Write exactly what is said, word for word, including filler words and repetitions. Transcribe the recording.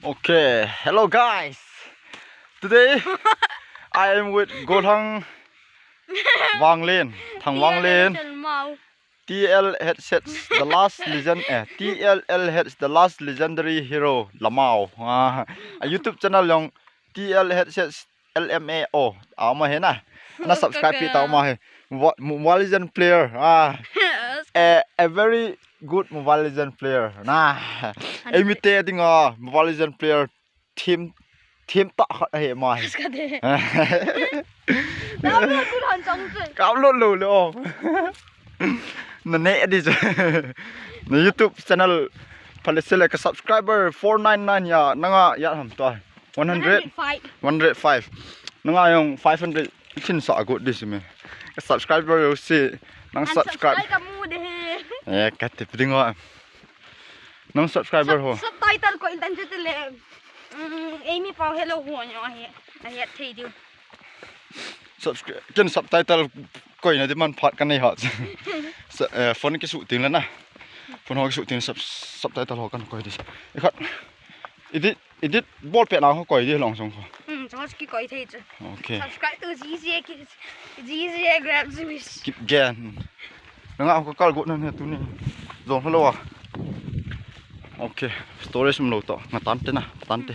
Okay, hello guys. Today I am with Golhang Wanglen, Thang Wanglen. T L H H the last legend, eh, T L L H the last legendary hero Lamau. Ah, a YouTube channel jong T L H H L M A O. Ama hi na. Na subscribe pi tau ma hi. Mo-, Mobile Legend player. Ah, a, a very good Mobile Legend player. Na. Eimi te dinga Mobile Legend player team, team ta khat ahi ma hi. Ka de. Ka upload tu han chang tu. Ka upload lou le o. Na ne di je. Na YouTube channel phalei sele ka subscriber four nine nine ya, nanga ya ham to. One hundred? One hundred five. Nanga jong five hundred. Ikin sa agot di si me. Ka subscriber yo si. Nang subscribe. Unsubscribe ka mu de. Eh, ka tip ding o. Nang subscriber ho. Subtitle koi tan chu tile. Mm, eimi pau hello ho nyo ahi. Ahi thei diu. Subscri-, ken subtitle koina di man phat ka nei ha. Sa-, eh, phone kisu ting le na. Phone ho kisu ting sub-, subtitle ho kan koi di. Ikhat. Edit, edit bol pet na ho koi di long song ho. Hmm, so ki koi thei chu. Okay. Subscribe to G Z A ki, G Z A Grab Jewish. Keep going. Nanga ho ka kal got na ne tuni. Jong hello a. Okay. Storage um lou to. Nga tan te na, tan te.